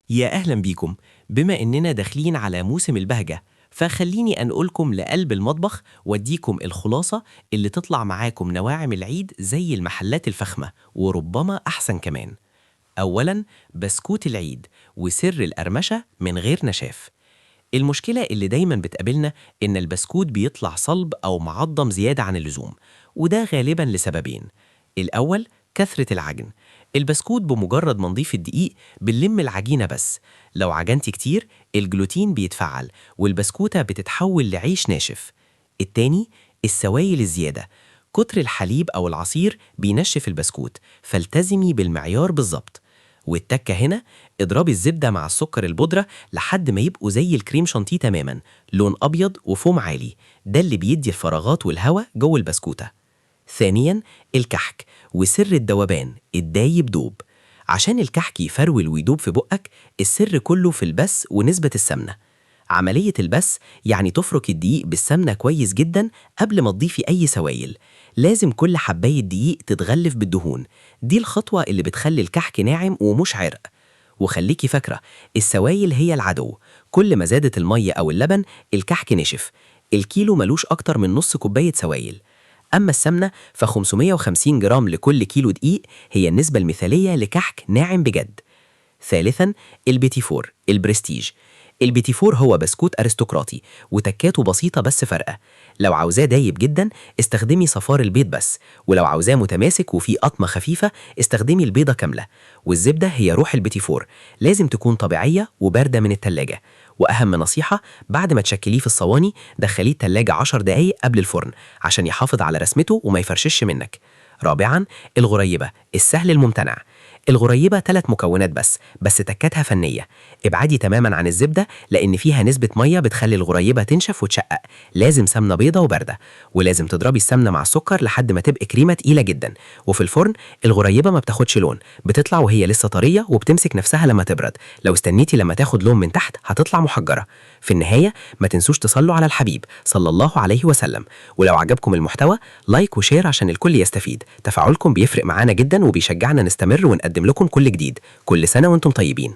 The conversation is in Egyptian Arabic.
يا أهلا بيكم. بما إننا داخلين على موسم البهجة، فخليني أنقلكم لقلب المطبخ وأديكم الخلاصة اللي تطلع معاكم نواعم العيد زي المحلات الفخمة، وربما أحسن كمان. أولا، بسكوت العيد وسر القرمشة من غير نشاف. المشكلة اللي دايما بتقابلنا إن البسكوت بيطلع صلب أو معضم زيادة عن اللزوم، وده غالبا لسببين. الأول، كثرة العجن. البسكوت بمجرد ما نضيف الدقيق بنلم العجينة، بس لو عجنتي كتير الجلوتين بيتفعل والبسكوتة بتتحول لعيش ناشف. التاني، السوائل الزيادة. كتر الحليب أو العصير بينشف البسكوت، فالتزمي بالمعيار بالظبط. والتكة هنا، اضربي الزبدة مع السكر البودرة لحد ما يبقوا زي الكريم شانتيه تماما، لون أبيض وفوم عالي، ده اللي بيدي الفراغات والهواء جوه البسكوتة. ثانيا، الكحك وسر الذوبان الدايب دوب. عشان الكحك يفرول ويدوب في بقك، السر كله في البس ونسبة السمنة. عملية البس يعني تفرك الدقيق بالسمنة كويس جدا قبل ما تضيفي أي سوائل. لازم كل حباية دقيق تتغلف بالدهون، دي الخطوة اللي بتخلي الكحك ناعم ومش عرق. وخليكي فاكرة، السوايل هي العدو. كل ما زادت المية أو اللبن الكحك نشف. الكيلو ملوش أكتر من نص كوباية سوايل. أما السمنة ف550 جرام لكل كيلو دقيق هي النسبة المثالية لكحك ناعم بجد. ثالثا، البيتيفور البرستيج. البيتيفور هو بسكوت أرستقراطي وتكاته بسيطة بس فارقة. لو عاوزاه دايب جدا استخدمي صفار البيض بس، ولو عاوزاه متماسك وفيه قطمة خفيفة استخدمي البيضة كاملة. والزبدة هي روح البيتيفور، لازم تكون طبيعية وباردة من التلاجة. وأهم نصيحة، بعد ما تشكليه في الصواني دخليه التلاجة 10 دقايق قبل الفرن عشان يحافظ على رسمته وما يفرشش منك. رابعا، الغريبة السهل الممتنع. الغريبة 3 مكونات بس تكاتها فنية. ابعدي تماما عن الزبدة لأن فيها نسبة مية بتخلي الغريبة تنشف وتشقق، لازم سمنة بيضة وباردة، ولازم تضربي السمنة مع السكر لحد ما تبقى كريمة تقيلة جدا. وفي الفرن الغريبة ما بتاخدش لون، بتطلع وهي لسه طرية وبتمسك نفسها لما تبرد. لو استنيتي لما تاخد لون من تحت هتطلع محجرة. في النهاية ما تنسوش تصلوا على الحبيب صلى الله عليه وسلم، ولو عجبكم المحتوى like و share عشان الكل يستفيد. تفاعلكم بيفرق معانا جدا وبيشجعنا نستمر ونقدم لكم كل جديد. كل سنة وانتم طيبين.